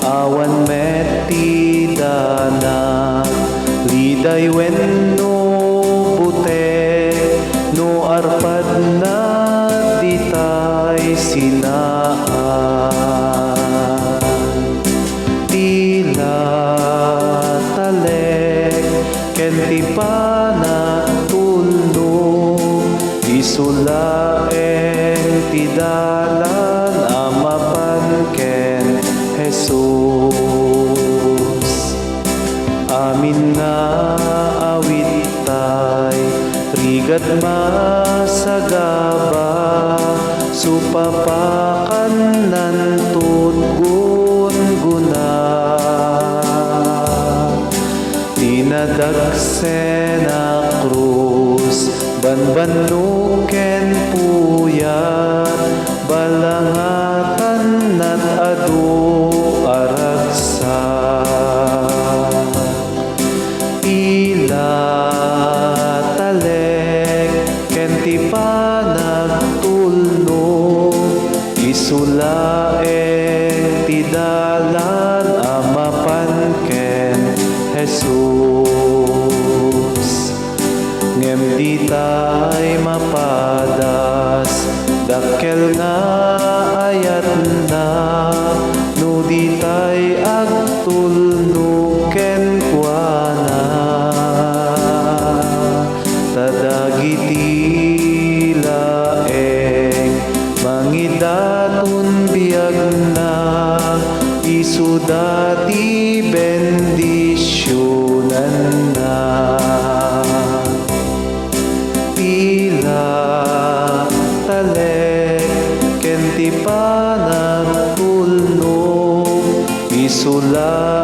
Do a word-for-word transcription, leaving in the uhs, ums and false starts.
Awan met ti danag, liday wenno butek, no arpadna ditay sinaan. Ti latalek ken ti panagtulnog, isu laeng ti dalan a mapan ken Jesus. Amin nga awittay, rigat masagaba, supapakan nantut gungguna. Ti nadagsen a krus, banbannog ken puyat, balangatan nat adu a ragsak. Ti latalek ken ti panagtulnog, isu laeng ti dalan a mapan ken Jesus. Ngem ditay mapadas, dakkel nga ayatna, no ditay agtulnog kenkuana. Ta dagiti laeng mangidaton biagna, isuda ti bendisionanna. Ti latalek ken ti panagtulnog, isu la